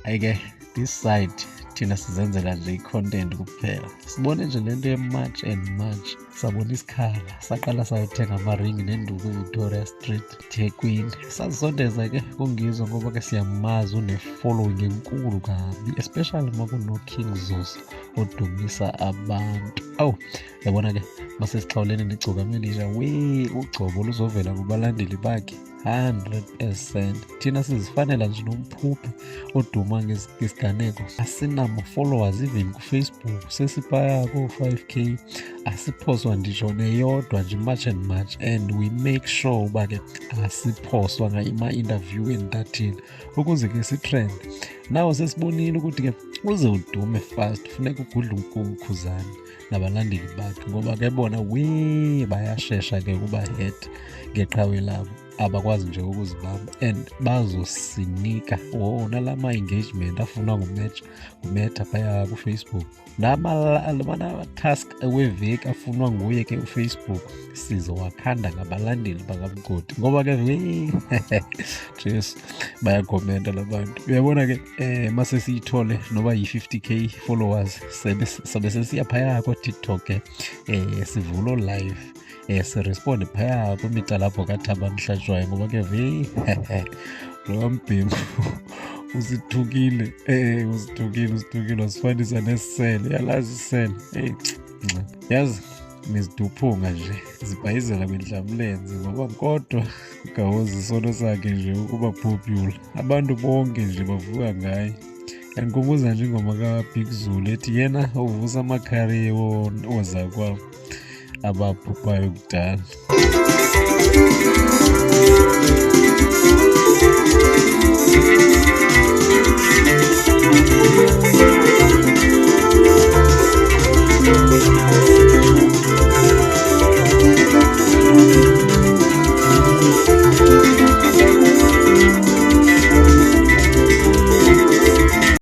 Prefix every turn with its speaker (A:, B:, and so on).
A: Ayike this side thina sizenzela nje i-content kuphela. Sibone nje lento ye-March and March, sabona isikhala, saqala sayothenga amaringi nenduku eVictoria Street, Thekwini. Sazisondeza ke kungizwa ngoba ke siyamazi une-following enkulu kabi, especially uma kuno-King Zoso odumisa abantu. Awu, yabona ke masesixhawulene negcokama elisha, we ugcobo luzovela kubalandeli bakhe 100%. Thina sizifanela nje nomphuphe oduma ngesiganeko, asinama-followers even kuFacebook, sesiphaya ko-5K, asiphoswa ndisho neyodwa nje March and March, and we make sure uba ke asiphoswa ngama-interview entathini ukuze ke sitrend. Nawo sesibonile ukuthi ke uze udume fast funeka ugudle umkhuzane nabalandeli bakhe, ngoba ke bona we bayashesha ke ukuba head ngeqhawe labo, abakwazi nje ukuzibamba and bazosinika wona lama engagement afunwa nguMeta phaya kuFacebook, nama-task weveki afunwa nguye ke uFacebook sizowakhanda ngabalandeli bakaMgodi, ngoba ke Jesu bayakhomenta labantu. Uyabona ke mase siyithole noba yi-50K followers, sabe sesiya phaya ko-TikTok ke, sivulo live, siresponde phaya kwimitalabho kaThabani Hlatshwayo, ngoba ke ve lo mbhengu usithukile, usithukile wasifanisa nesisele, yalazi isisele. Hey, yazi neziduphunga nje zibhayizela kwindlamlenze, ngoba kodwa uGawozi isono sakhe nje ukuba popular, abantu bonke nje bavuka ngaye. Yandikhumbuza nje ingoma kaBig Zulu ethi yena uvusa amakhariye ozakwabo abaphuphayo kudala.